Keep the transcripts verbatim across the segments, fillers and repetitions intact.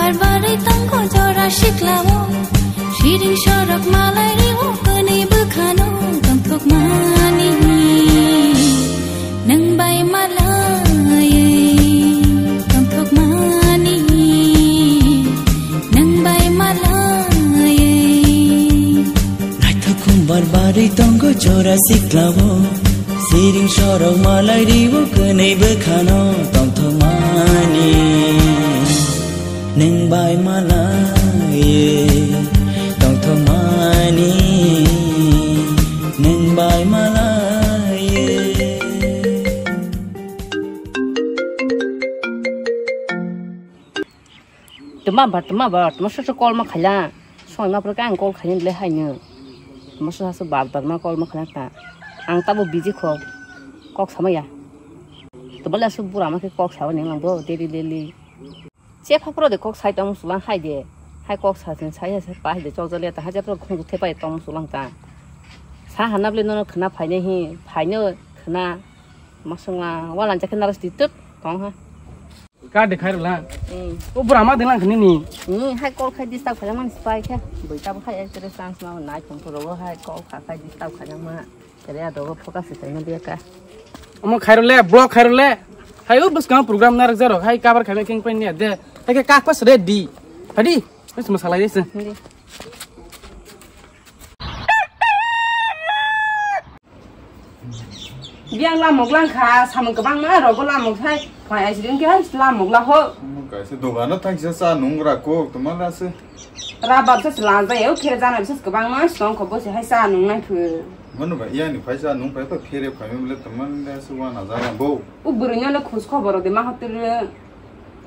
Barbarwi tongo jora siklao, siring sorok malai rio kwnwi bwkhano tongthokmani. Nwng bai malaiwi tongthokmani, nwng bai malaiwi. Naithok khum barbarwi tongo jora siklao, siring sorok malai rio kwnwi bwkhano tongthokmani. Nwng bai malaiwi tongthokmani, nwng bai malaiwi. Twma ba, twma ba, twma soso call ma khaila. Soi ma pore kang call khaini le haino. Twma soso bar bar ma call ma khaila ta. Ang tabo busy kho. Kok sama ya. Twma le su bura ma khe kok sawa ning lang bo daily daily. Che pha pura de kok sai tong sulang hai de. Hai kok sa sin sai hai pa hai de chok jale ta hai japro khung the pai tong sulang ta. Sa hanap le nono khna phaine hi, phaine khna. Masungla wala jakhe naras di tut tong ha. Ka de khairula. Hmm. O bura ma de lang khni ni. Hmm, hai call khai disturb khai man spy kha. Boi ta khai ek tere chance ma nai thong puro hai call kha khai disturb khai ma. Tere ado focus khai ma dia ka. Omo khairule, block khairule. Hai o bus kang program nar jaro hai cover khai king pen ni de. Hai ka pas ready. Hadi. Bus masalai dese. Hindi. Biyang lamok langkha, samung kwbangma rogo lamok hai, phai accident khe hai lamok laho. Omo kaisa dogano thangsa cha nungra kok, twma rase. Rabab sa se lanjak, eu khe jana bisa kwbangma song kho bosi hai cha nung nai phu. Mano ba iyani phai cha nung phai pha phere phai mle twma rase wana jana bo. U bwrwino le khus khobor de ma hotel.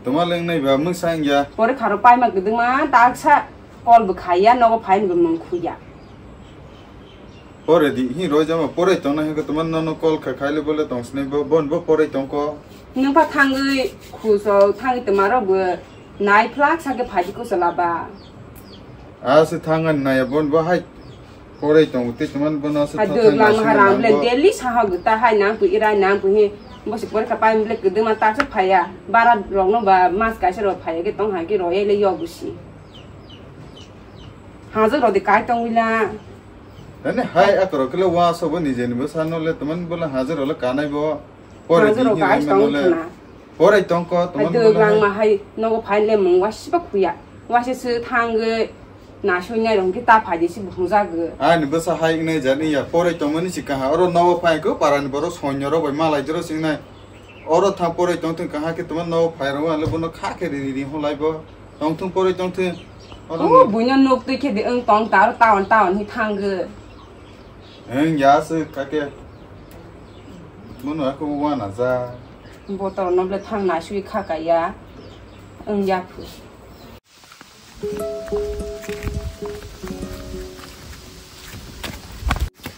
Twma leng nai ba mwsa wngya. Pore kharo paima kwdwma taksa call bo khaiya, nogo phai ni bo mung khuya. Pore di, hi roi jama pore tongna hi ko twma nono call kha khaile bole tong sinai bo, bon bo pore tong ko. Nung pha thangwi khuso thangwi twma rok bo nai phlak sa khe phai di ko sala ba. A se thang an nai bon bo hai pore tong te twma bono se Hai thang dwglang nai sini haram nang le bo. Daily saha gota hai nang pu irai nang pu hi. Bo se pore kha pai le kwdwma taksa phaiya. Bara rok no ba mas kaisa rok phaiya ke tong hai ke roye le yo busi. Hajak rodi kai tong wila. Ani hai akorok kele wa sobo nije ni bo sano le teman bola hajak rolo kanai bo. Pore Hajak di rok hinwi kai mano tong le. Khna. Pore tong ko Hai teman dwglang bola. Ma hai nogo phai le mung wa siba khuya. Wa se se thangwi na sui nai rong ki ta phai de si bhung jagwi. Ani bo sa hai nai jani ya pore tong mani si kaha oro nogo phai ko parani borok sonyo rok bai malai jero sing nai. Oro thang pore tong thung kaha ke teman nogo phai rong wa le bono kha ke ri ri hon lai bo. Tongthung pore tongthung. Oro O no- buino nuk twi khe di wng tong tar taon taon hi thangwi. Wng ya se kake. Bono ako wana ja. Botor no ble thang na sui kha ka ya. Wng ya phu.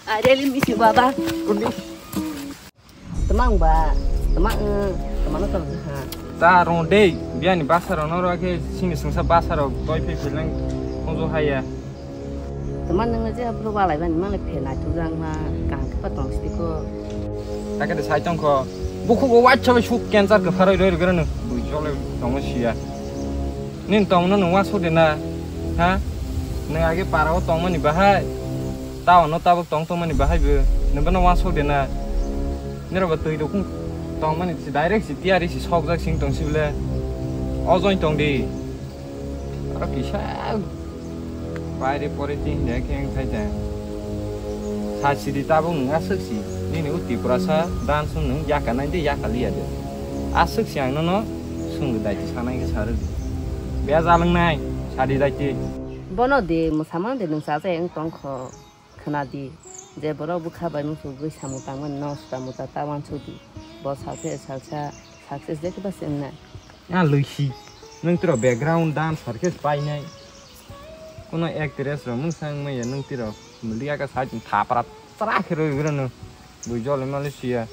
I really miss you, Baba. Kundi. Twmang ba, twmang, eh, twmano tong ha. Ta rong dei, biyani basa rok no rok khe sini sengsa basa rok toi phai phai lang khonjo haya. Twmang nang je abro balai bani male phe nai tu jang ma, kaham khe pa tong sidi ko. Ta khe de sai tong kho, bukhugo wacha bai suk cancer khe pharoi roi roi no, bui jole tong siya. Nin tong no nung wa so de na, ha? Nung age para o tong mani bahai. Tao no tabuk tong tongmani bahai bo nwng bono uansuk de na. Nirok bo twi rok tongmani si direct si tiyari si sokjak sing tong si bole. O join tong di. Aro kisa baire pore tin de khe wng thai de. Sa si di tabuk nwng aswk si. Nini o Tiprasa dance nwng yaka nai de yaka liya de. Aswk si ang nono swngwi daiti sanai khe sa rwdi. Bejal wngnai sadi daiti. Bono de mwsamang de nwng chajakya wng tong kho. Khna di, je borok bwkha bai muchugwi samung tangmani no swkang mwta ta uansuk di. Bo salsa salsa success je khe ba se wngna. A lwisi, nwng tro background dancer khe painai. Kuno actress rok mungsa wngmaya nwng tiro liya ka side thapra tra khe rwi rwno. Bui jole male siya.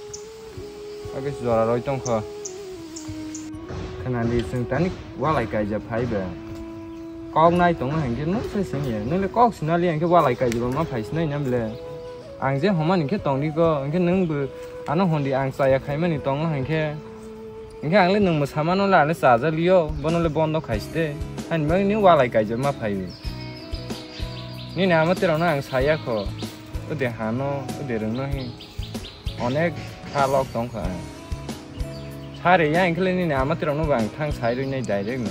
Age jora roi tongkho. Khna di chwng tani walai kaija phai ba. Kok nai tongo hinkhe nwng se sini ya. Nwng le kok sina li hinkhe walai kaija ba ma phai sinai nam le. Ang je homani khe tong di ko hinkhe nwng bo ano hon di ang chaya khaimani tongo hinkhe. Hingke ang le nwng mwsamano le ang le chajalio, bono le bondo khaiste. Hani bagwi ni walai kaijak ma phaio. Nini amatirokno ang saya kho. Ode hano, ode rwngno hi. Onek kha lok tong kha ang. Sare ya hingke le nini amatirokno bo ang thang sai rwi nai direct no.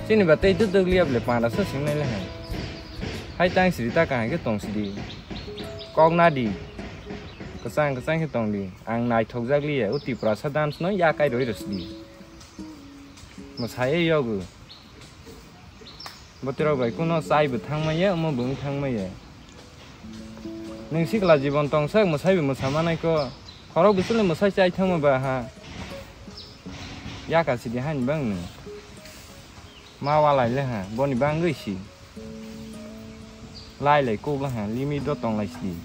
Chini ba tei duduk liya bole panda sa sing nai le hai. Hai tang sidi ta kaham khe tong sidi. Kok na di. Kwchang kwchang khe tong di. Ang naithok jak liya, o Tiprasa dance no ya kai roi rw sidi. Mwsai yogo. Botirok bai kuno chai bo thang maya, omo bo wng thang maya. Nwng sikla jibon tong sak mwsai bo mwsa manai ko. Khorok bisil ni mwsai chai thang ma ba ha. Ya ka sidi hani bang nwng. Ma walai le ha, boni bangwi si. Lai lai kok le ha, limit do tong lai si.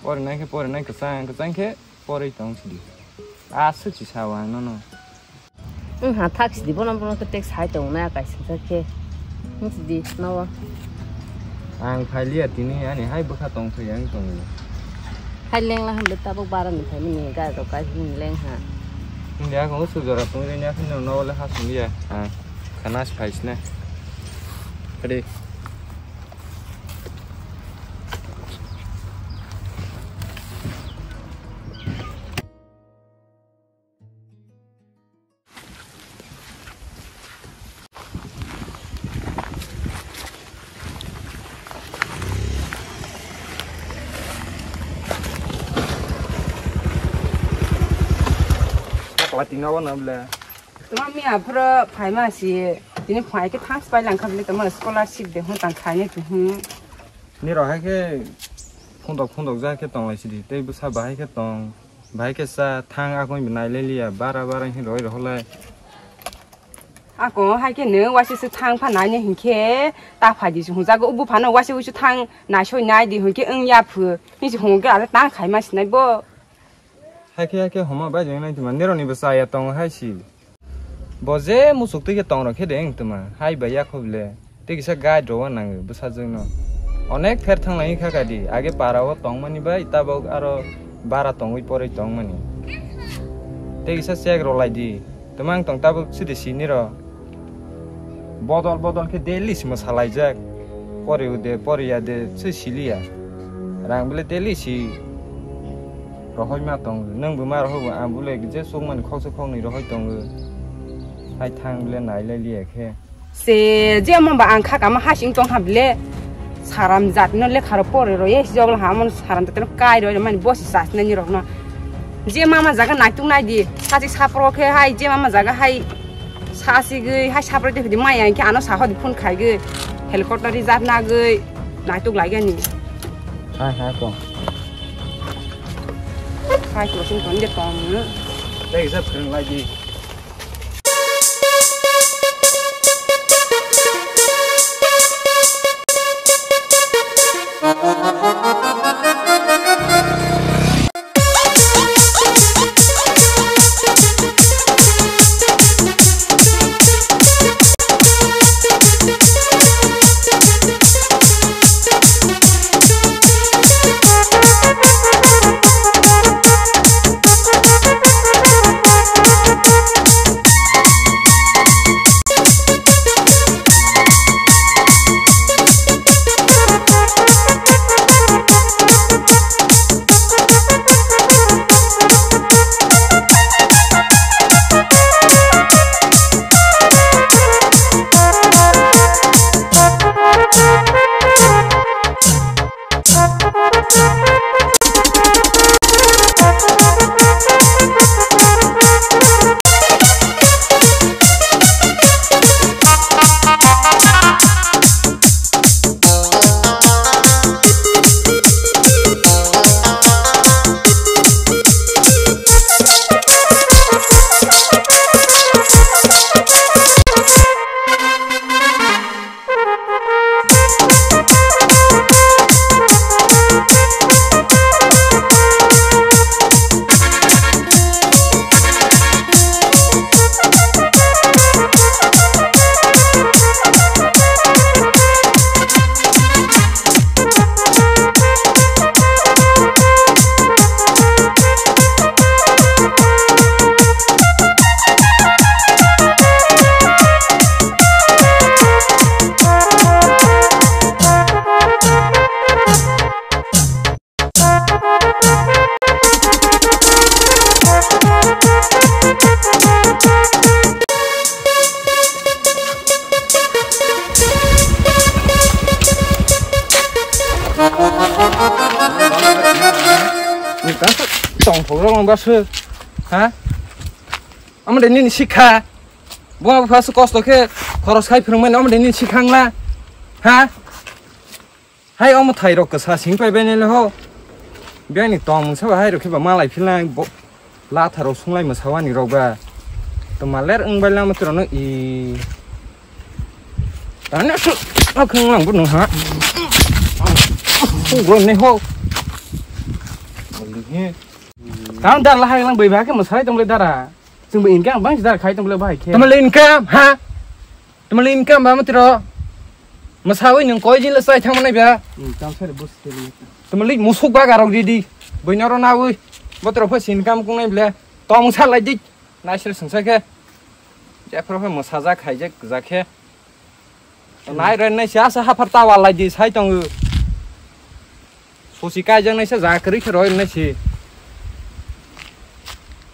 Pore nai khe, pore nai kwchang, kwchang khe poroi tong si di. Aswk si sao ang nono. Wng ha thak si di, bono bono khe tek sai tong na kaisa khe. Wng si di, nowo. Ang phai liya tini, ani hai bwkha tong thwi ang tong. Hai leng la hwn tabuk bara ni phai mani gari rok kai hwn leng ha. Hindi ako sujora tong ri nya khno no le ha sung ya. Ah, khana phai sne. Ready. Sakla tingna wana ble. Tuma mi aphro phaima si tini phai ke thang spai lang khabli tama scholarship de hon tang khaine tu hon. Ni rohai ke phundok phundok ja ke tong lai sidi tei bwsa bahai ke tong. Bahai ke sa thang akoi bo nai le liya, bara bara hin roi rohor lai. Ako hai ke nw waisa se thang pha nai ne hinkhe ta phai di se hung jago, ubu phano waisa waisa thang nai soi nai di hinkhe wng ya phu. Ni se hung ke ale ta khai ma sinai bo. Hai khe, hai khe homa bai jeng nai tuma nero ni bo chaya tong hai si. Bo je musuk twi khe tong rok khe de wng tuma, hai bai ya kho bile. Tei kisa guide rw nango bwsajwkno. Onek pher thang lai kha kadi, age para o tongmani bai tabok aro bara tongwi porwi tongmani. Tei kisa check rw lai di, twmang tong tabok sidi sini rw. Bodol bodol khe daily simo salaijak. Pori ude, pori ya de, se siliya. Rang bile daily si rohoi ma tongo. Nwng bo ma rohoi bo, ang bule je sukmani khoksa khoknwi rohoi tongo. Hai thang bile nai lai liya khe. Se je mo ba ang kha kama hasing tong ha bile. Saram jat no lekha ro pore ro ye si jogla ha mon saram jat no kai ro mani bosi sas nani rok no. Je mama jaga naituk nai di. Sasi sapro khe hai je mama jaga hai. Sa sigwi hai sapre te hudi maya hinkhe ano sa hodi phone khaigwi helicopter reserve nagwi naituk laigani. Hai hai ko. Hai ko sing ton de tong. Tei sa phring lai di. Nini tongthok rok wngba se. Ha? Omo de nini sikha. Buma bupha se kosto khe khoros khai phwrwngmani, omo de nini sikha wngla. Ha? Hai omo thai rok kwsa sing pai bai nai le ho. Biyang ni tong mungsa ba hai rok khe ba malai philnai bo. Latha rok sunglai mwsawani rok ba. Toma ler wng bai lama tiro no i. Tani su akhung lang bu no ha. Ku go ne ho. Tang dar la hai lang bai ba khe mwsai tong le dara. Chwng bo income bang si dar khai tong le bai khe. Toma le income ha. Toma le income ba matiro. Mwsawi nwng koi jin le chai thang manai ba. Hmm, tang sari bus ke liye. Toma le musuk ba garok di di. Boi noro nawi. Botro pha sin kam kung nai ble. Tong sa lai di. Nai sir sung sa khe. Je phro pha mwsa ja khai je ja khe. Nai ren nai si asa hafar ta wa lai di sai tong. Susi kai jang nai sa ja kri khe roi nai si.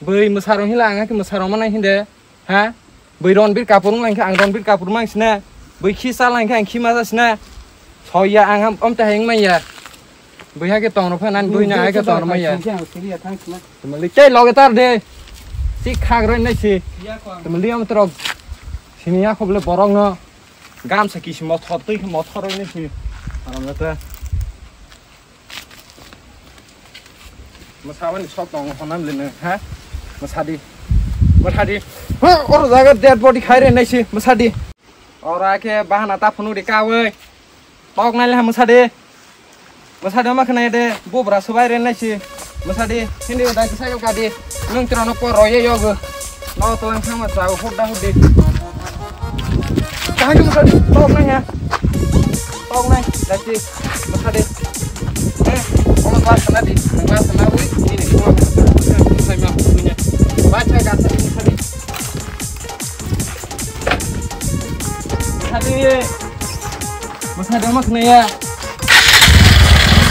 Boi mwsarong hila ang khe mwsarong manai hinde. Ha? Boi Ranbir Kapoor wng lang khe ang Ranbir Kapoor mang sina. Boi khi cha lang khe ang khi ma cha sina. Soya ang ham om ta heng maya. Boi ha khe tong rok pha nan boi na ha khe tong rok maya. Tuma li tei loge tar de. Si khak roi nai si. Tuma li am trok. Sini ya khob le borok no. Gam sa kisi mothor tei mothor roi nai si. Aram le ta. Mwsabani sok tongo honam lino, ha? Mwsadi. Mwsadi. Ha, oro jaga dead body khai re naisi, mwsadi. Ora khe bahana ta phunu ri kawi. Tok nai le ha mwsadi. Mwsadi ma khna de, bubra subai re naisi. Mwsadi, hindi udah kisah yuk kadi. Nung tiro no por roye yogo. No to lang sama sa hudda huddi. Kaham tu tadi, tok nai ya. Tok nai, lagi, masa deh. Eh, kamu kelas sana di, kelas sana, wih, ini, ini, semua, saya mau punya. Baca kata ini tadi. Tadi, masa deh, mas, nih ya.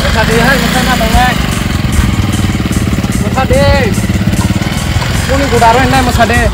Masa deh, hai, masa nggak, bang, hai. Masa deh. Ini kuda roh, ini masa deh.